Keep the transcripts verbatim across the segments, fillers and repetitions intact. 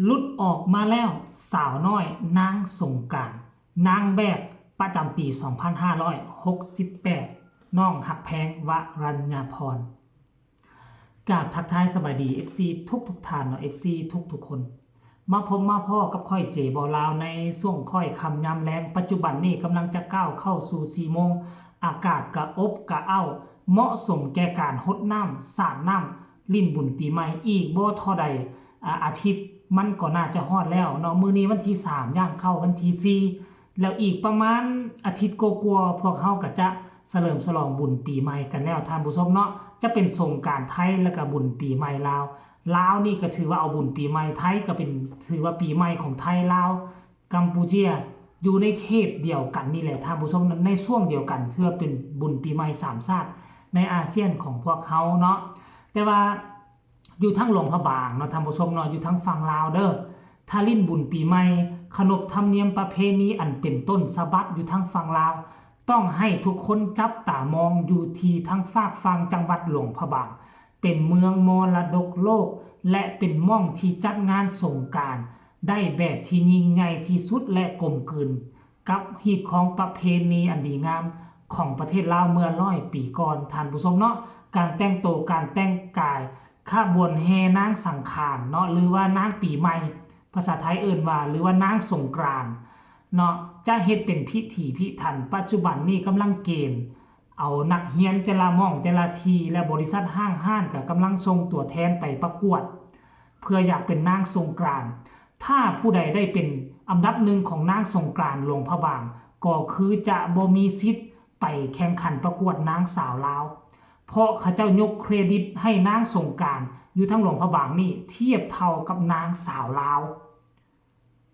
หลุดออกมาแล้ว สาวน้อยนางสงกรานต์ นางแบบประจำปี สองพันห้าร้อยหกสิบแปด น้องฮักแพง วรัญญาพร กราบทักทายสบายดี เอฟซี ทุกทุกๆท่านเนาะ เอฟซี ทุกทุกๆคน มาพบมาพ้อกับข้อยเจบอลาวในช่วงค่อยค่ำยามแลง ปัจจุบันนี้กำลังจะก้าวเข้าสู่สี่โมง อากาศกะอบกะอ้าว เหมาะสมแก่การฮดน้ำสาดน้ำ ลิ้นบุญปีใหม่ อีกบ่เท่าใด อ่า อาทิตย์มันก็น่าจะฮอดแล้วเนาะ มื้อนี้วันที่สาม ย่างเข้าวันที่สี่ แล้วอีกประมาณอาทิตย์กว่าๆ พวกเฮาก็จะเฉลิมฉลองบุญปีใหม่กันแล้วท่านผู้ชมเนาะ จะเป็นสงกรานต์ไทยแล้วก็บุญปีใหม่ลาว ลาวนี่ก็ถือว่าเอาบุญปีใหม่ ไทยก็เป็น ถือว่าปีใหม่ของไทยลาว กัมพูเชีย อยู่ในเขตเดียวกันนี่แหละท่านผู้ชม ในช่วงเดียวกัน ถือว่าเป็นบุญปีใหม่สามชาติในอาเซียนของพวกเฮาเนาะ แต่ว่าอยู่ทางหลวงพระบางเนาะท่านผู้ชมเนาะ อยู่ทางฝั่งลาวเด้อ ถ้าลิ้นบุญปีใหม่ ขนบธรรมเนียมประเพณีอันเป็นต้นฉบับอยู่ทางฝั่งลาว ต้องให้ทุกคนจับตามองอยู่ที่ทางฟากฝั่งจังหวัดหลวงพระบาง เป็นเมืองมรดกโลก และเป็นหม่องที่จัดงานสงกรานต์ได้แบบที่ยิ่งใหญ่ที่สุดและกลมกลืนกับฮีตของประเพณีอันดีงามของประเทศลาวเมื่อร้อยปีก่อนท่านผู้ชมเนาะ การแต่งตัว การแต่งกาย ขบวนแห่นางสังขารเนาะ หรือว่านางปีใหม่ ภาษาไทยเอิ้นว่า หรือว่านางสงกรานต์เนาะ จะเฮ็ดเป็นพิถีพิถัน ปัจจุบันนี้กำลังเกณฑ์เอานักเรียนแต่ละหม่องแต่ละที่ และบริษัทห้างร้านก็กำลังส่งตัวแทนไปประกวด เพื่ออยากเป็นนางสงกรานต์ ถ้าผู้ใดได้เป็นอันดับหนึ่งของนางสงกรานต์หลวงพระบาง ก็คือจะบ่มีสิทธิ์ไปแข่งขันประกวดนางสาวลาว เพราะเขาเจ้ายกเครดิตให้นางสงกรานต์อยู่ทางหลวงพระบางนี่เทียบเท่ากับนางสาวลาว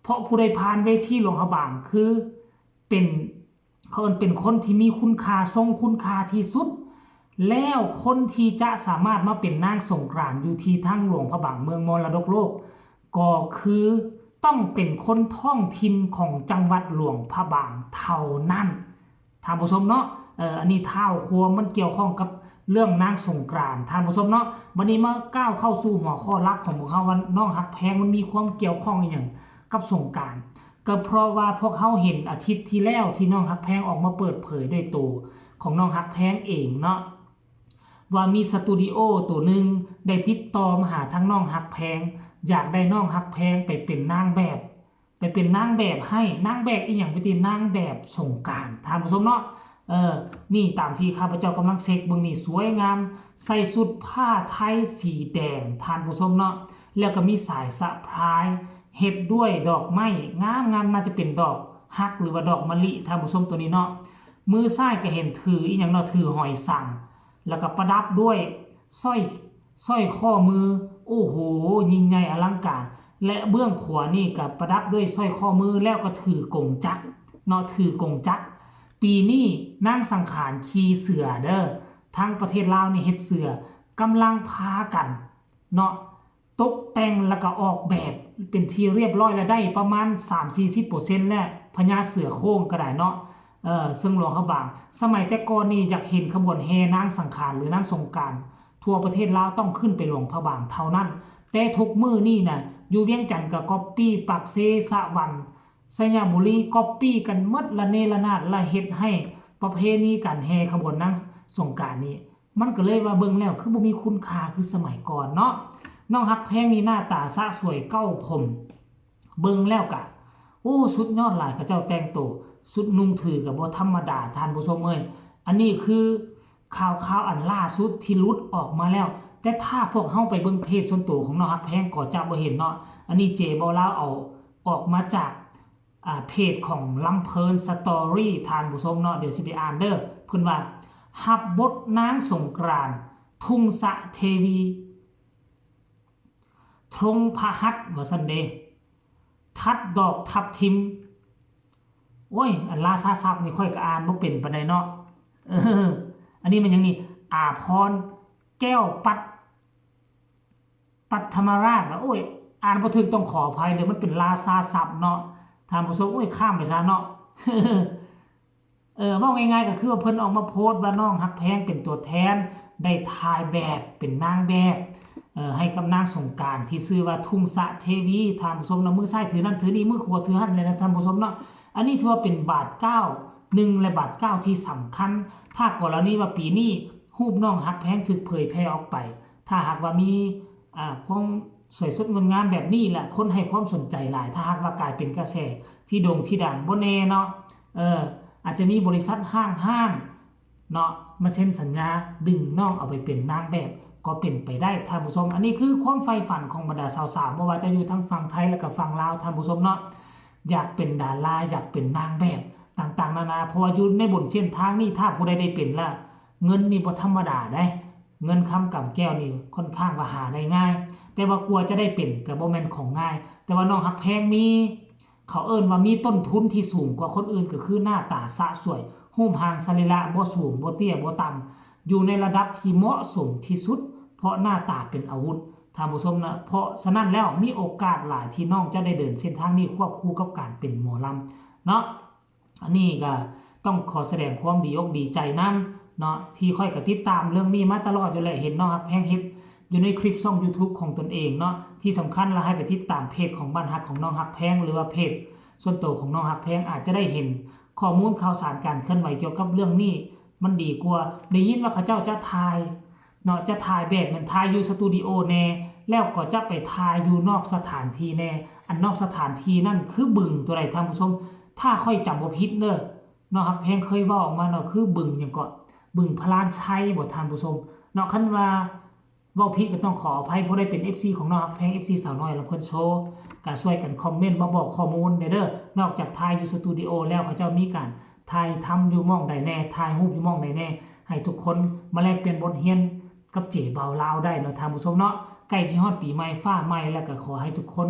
เพราะผู้ใดผ่านเวทีหลวงพระบางคือเป็น เขาเอิ้นเป็นคนที่มีคุณค่า ทรงคุณค่าที่สุด แล้วคนที่จะสามารถมาเป็นนางสงกรานต์อยู่ที่ทางหลวงพระบาง เมืองมรดกโลก ก็คือต้องเป็นคนท้องถิ่นของจังหวัดหลวงพระบางเท่านั้น ท่านผู้ชมเนาะ เอ่อ อันนี้ท้าวความมันเกี่ยวข้องกับเรื่องนางสงกรานต์ ท่านผู้ชมเนาะ บัดนี้มาก้าวเข้าสู่หัวข้อหลักของพวกเฮาว่าน้องฮักแพงมันมีความเกี่ยวข้องอิหยังกับสงกรานต์ ก็เพราะว่าพวกเฮาเห็นอาทิตย์ที่แล้วที่น้องฮักแพงออกมาเปิดเผยด้วยตัวของน้องฮักแพงเองเนาะ ว่ามีสตูดิโอตัวหนึ่งได้ติดต่อมาหาทางน้องฮักแพง อยากได้น้องฮักแพงไปเป็นนางแบบ ไปเป็นนางแบบให้ นางแบบอีหยัง ไปติ นางแบบสงกรานต์ ท่านผู้ชมเนาะ เออ นี่ตามที่ข้าพเจ้ากำลังเช็คเบิ่งนี่ สวยงาม ใส่ชุดผ้าไทยสีแดง ท่านผู้ชมเนาะ แล้วก็มีสายสะพาย เฮ็ดด้วยดอกไม้งามๆ น่าจะเป็นดอกฮักหรือว่าดอกมะลิ ท่านผู้ชม ตัวนี้เนาะ มือซ้ายก็เห็นถืออีหยังเนาะ ถือหอยสัง แล้วก็ประดับด้วยสร้อย สร้อยข้อมือ โอ้โห ยิ่งใหญ่อลังการ และเบื้องขวานี่ก็ประดับด้วยสร้อยข้อมือ แล้วก็ถือกงจักรเนาะ ถือกงจักร ปีนี้นางสังขารขี่เสือเด้อ ทั้งประเทศลาวนี่เฮ็ดเสือ กำลังพากันเนาะ ตกแต่งแล้วก็ออกแบบเป็นที่เรียบร้อยแล้ว ได้ประมาณ สามสี่สิบเปอร์เซ็นต์ แล้ว พญาเสือโคร่งก็ได้เนาะ เอ่อ เซิงหลวงพระบาง สมัยแต่ก่อนนี่อยากเห็นขบวนแห่นางสังขารหรือนางสงกรานต์ ทั่วประเทศลาวต้องขึ้นไปหลวงพระบางเท่านั้น แต่ทุกมื้อนี่นะ อยู่เวียงจันทน์ก็ก๊อปปี้ ปากเซ สะหวัน ไชยบุรี ก๊อปปี้กันหมด ระเนระนาด และเฮ็ดให้ประเพณีการแห่ขบวนนางสงกรานต์นี่ มันก็เลยว่าเบิ่งแล้วคือบ่มีคุณค่าคือสมัยก่อนเนาะ น้องฮักแพงนี่หน้าตาสะสวยเก๊าผม เบิ่งแล้วกะ โอ้ สุดยอดหลาย เขาเจ้าแต่งตัว ชุดนุ่งถือก็บ่ธรรมดา ท่านผู้ชมเอ้ย อันนี้คือข่าวๆอันล่าสุดที่หลุดออกมาแล้ว แต่ถ้าพวกเฮาไปเบิ่งเพจส่วนตัวของน้องฮักแพงก็จะบ่เห็นเนาะ อันนี้เจบอลาวเอาออกมาจาก อ่า เพจของลำเพลินสตอรี่ ท่านผู้ชมเนาะ เดี๋ยวสิไปอ่านเด้อ เพิ่นว่า ฮับบทนางสงกรานต์ ทุ่งสะเทวี ทรงพระหัตถ์ ว่าซั่นเด้ ทัดดอกทับทิม โอ้ย อันราชาศัพท์นี่ข้อยก็อ่านบ่เป็นปานใดเนาะ เออ อันนี้มันหยังนี่ อาภรณ์ แก้วปัด ปัทมราช ว่า โอ้ย อ่านบ่ถูกต้องขออภัยเด้อ มันเป็นราชาศัพท์เนาะ ท่านผู้ชม โอ้ย ข้ามไปซะเนาะ เออ เว้าง่ายๆก็คือว่าเพิ่นออกมาโพสต์ว่าน้องฮักแพงเป็นตัวแทน ได้ถ่ายแบบเป็นนางแบบ เอ่อให้กับนางสงกรานต์ที่ชื่อว่าทุ่งสะเทวี ท่านผู้ชมเนาะ มือซ้ายถือนั่นถือนี่ มือขวาถือหั่นเลยนะท่านผู้ชมเนาะ อันนี้ถือว่าเป็นบาดก้าวหนึ่งและบาดก้าวที่สำคัญ ถ้ากรณีว่าปีนี้รูปน้องฮักแพงถูกเผยแพร่ออกไป ถ้าหากว่ามีอ่าความสวยสดงดงามแบบนี้และคนให้ความสนใจหลาย ถ้าหากว่ากลายเป็นกระแสที่โด่งที่ดัง บ่แน่เนาะ เออ อาจจะมีบริษัทห้างห้าน เนาะ มาเซ็นสัญญาดึงน้องเอาไปเป็นนางแบบก็เป็นไปได้ท่านผู้ชม อันนี้คือความใฝ่ฝันของบรรดาสาวๆ บ่ว่าจะอยู่ทั้งฝั่งไทยและก็ฝั่งลาวท่านผู้ชมเนาะ อยากเป็นดารา อยากเป็นนางแบบต่างๆ นานา เพราะว่าอยู่ในบนเส้นทางนี่ ถ้าผู้ใดได้เป็นละ เงินนี่บ่ธรรมดาได้ เงินคำกำแก้วนี่ค่อนข้างว่าหาได้ง่าย แต่ว่ากว่าจะได้เป็นก็บ่แม่นของง่าย แต่ว่าน้องฮักแพงมี เขาเอิ้นว่ามีต้นทุนที่สูงกว่าคนอื่น ก็คือหน้าตาสะสวย รูปร่างสรีระบ่สูงบ่เตี้ยบ่ต่ำ อยู่ในระดับที่เหมาะสมที่สุด เพราะหน้าตาเป็นอาวุธท่านผู้ชมนะ เพราะฉะนั้นแล้วมีโอกาสหลายที่น้องจะได้เดินเส้นทางนี้ควบคู่กับการเป็นหมอลำเนาะ อันนี้ก็ต้องขอแสดงความดีอกดีใจนำเนาะ ที่ข้อยก็ติดตามเรื่องนี้มาตลอดอยู่แหละ เห็นน้องฮักแพงเฮ็ดอยู่ในคลิปช่อง YouTube ของตนเองเนาะ ที่สำคัญละให้ไปติดตามเพจของบ้านฮักของน้องฮักแพง หรือว่าเพจส่วนตัวของน้องฮักแพง อาจจะได้เห็นข้อมูลข่าวสารการเคลื่อนไหวเกี่ยวกับเรื่องนี้ มันดีกว่า ได้ยินว่าเขาเจ้าจะถ่ายเนาะ จะถ่ายแบบแม่นถ่ายอยู่สตูดิโอแน่ แล้วก็จะไปถ่ายอยู่นอกสถานที่แน่ อันนอกสถานที่นั่นคือบึงตัวใดท่านผู้ชม ถ้าข้อยจำบ่ผิดเด้อ น้องฮักแพงเคยเว้าออกมาเนาะ คือบึงหยังเกาะ บึงพระลานชัยบ่ท่านผู้ชมเนาะ คันว่าเว้าผิดก็ต้องขออภัย ผู้ใดเป็น เอฟซี ของน้องฮักแพง เอฟซี สาวน้อยลำเพลินโชว์ ก็ช่วยกันคอมเมนต์มาบอกข้อมูลแหน่เด้อ นอกจากถ่ายอยู่สตูดิโอแล้ว เขาเจ้ามีการถ่ายทำอยู่หม่องใดแหน่ ถ่ายรูปอยู่หม่องใดแหน่ ให้ทุกคนมาแลกเปลี่ยนบทเรียนกับเจบ่าวลาวได้เนาะท่านผู้ชมเนาะ ใกล้สิฮอดปีใหม่ฟ้าใหม่แล้ว ก็ขอให้ทุกคน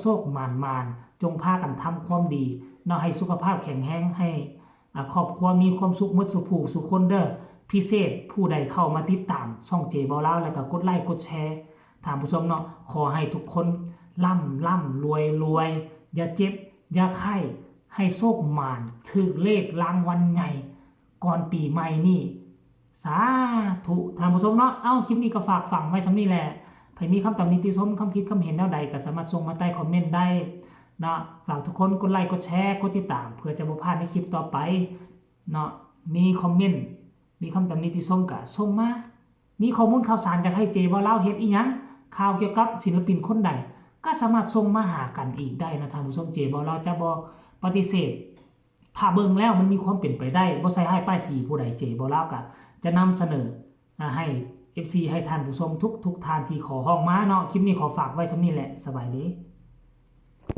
โชคๆหมานๆ จงพากันทำความดีเนาะ ให้สุขภาพแข็งแรง ให้ อ่า ครอบครัวมีความสุขหมดสู่ผู้สู่คนเด้อ พิเศษผู้ใดเข้ามาติดตามช่องเจบ่าวลาว แล้วก็กดไลค์กดแชร์ ท่านผู้ชมเนาะ ขอให้ทุกคนร่ำร่ำรวยรวย อย่าเจ็บอย่าไข้ ให้โชคหมาน ถูกเลขรางวัลใหญ่ ก่อนปีใหม่นี่ สาธุ ท่านผู้ชมเนาะ เอ้า คลิปนี้ก็ฝากฝังไว้ส่ำนี้แหละ ใผมีคำตำหนิติชม คำคิดคำเห็นแนวใดก็สามารถส่งมาใต้คอมเมนต์ได้เนาะ ฝากทุกคนกดไลค์กดแชร์ กดติดตาม เพื่อจะบ่พลาดในคลิปต่อไปเนาะ มีคอมเมนต์ มีคำตำหนิติชมก็ส่งมา มีข้อมูลข่าวสารอยากให้เจบ่าวลาวเฮ็ดอีหยัง ข่าวเกี่ยวกับศิลปินคนใด ก็สามารถส่งมาหากันอีกได้นะท่านผู้ชม เจบ่าวลาวจะบ่ปฏิเสธ ถ้าเบิ่งแล้วมันมีความเป็นไปได้ บ่ใส่ร้ายป้ายสีผู้ใด เจบ่าวลาวก็จะนำเสนอ อ่า ให้ เอฟซี ให้ท่านผู้ชมทุกทุกท่านที่ขอร้องมาเนาะ คลิปนี้ขอฝากไว้ส่ำนี้แหละ สบายดี